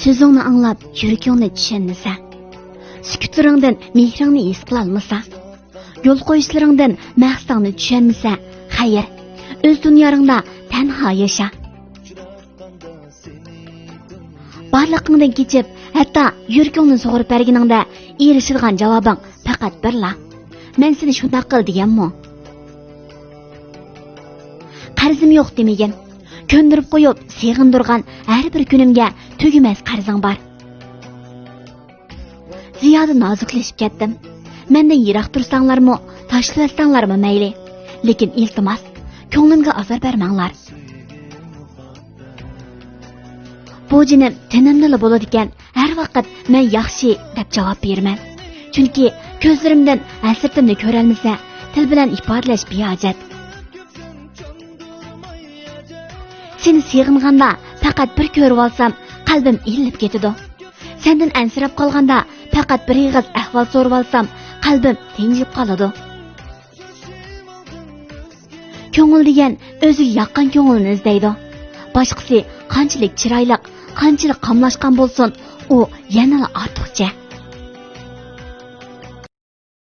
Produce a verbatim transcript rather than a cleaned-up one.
سۆزۈڭنى ئاڭلاپ يۈرىكىڭنى چۈشەنمىسە، سۈكۈتلىرىڭدىن مېھرىڭنى ھېس قىلالمىسا، يول قويۇشلىرىڭدىن مەقسىتىڭنى چۈشەنمىسە، خەير، ئۆز دۇنياڭدا تەنھا ياشا. بارلىقىڭدىن كېچىپ، ھەتتا يۈرىكىڭنى سۇغۇرۇپ بەرگىنىڭدە ئېرىشىدىغان جاۋابىڭ پەقەت بىرلا، مەن سېنى شۇنداق قىل دېگەنمۇ؟ قەرزىم يوق دېمىگىن. كۆندۈرۈپ قويۇپ سېغىندۇرغان ھەر بىر كۈنۈمگە تۈگىمەس قەرزىڭ بار. زىيادە نازۇكلىشىپ كەتتىم. مەندىن يىراق تۇرساڭلارمۇ، تاشلىۋەتسەڭلارمۇ مەيلى. لېكىن ئىلتىماس، كۆڭلۈمگە ئازار بەرمەڭلار. بۇ جېنىم تېنىمدىلا بولىدىكەن، ھەر ۋاقىت مەن ياخشى دەپ جاۋاب بېرىمەن. چۈنكى كۆزلىرىمدىن ھەسرىتىمنى كۆرەلمىسە، تىل بىلەن ئىپادىلەش بىھاجەت. سېنى سېغىنغاندا پەقەت بىر كۆرۈۋالسام، قەلبىم ئېلىنىپ كېتىدۇ. سەندىن ئەنسىرەپ قالغاندا پەقەت بىر ئېغىز ئەھۋال سورىۋالسام، قەلبىم تىنجىپ قالىدۇ. كۆڭۈل دېگەن ئۆزىگە ياققان كۆڭۈلنى ئىزدەيدۇ. باشقىسى قانچىلىك چىرايلىق، قانچىلىك قاملاشقان بولسۇن، ئۇ يەنىلا ئارتۇقچە.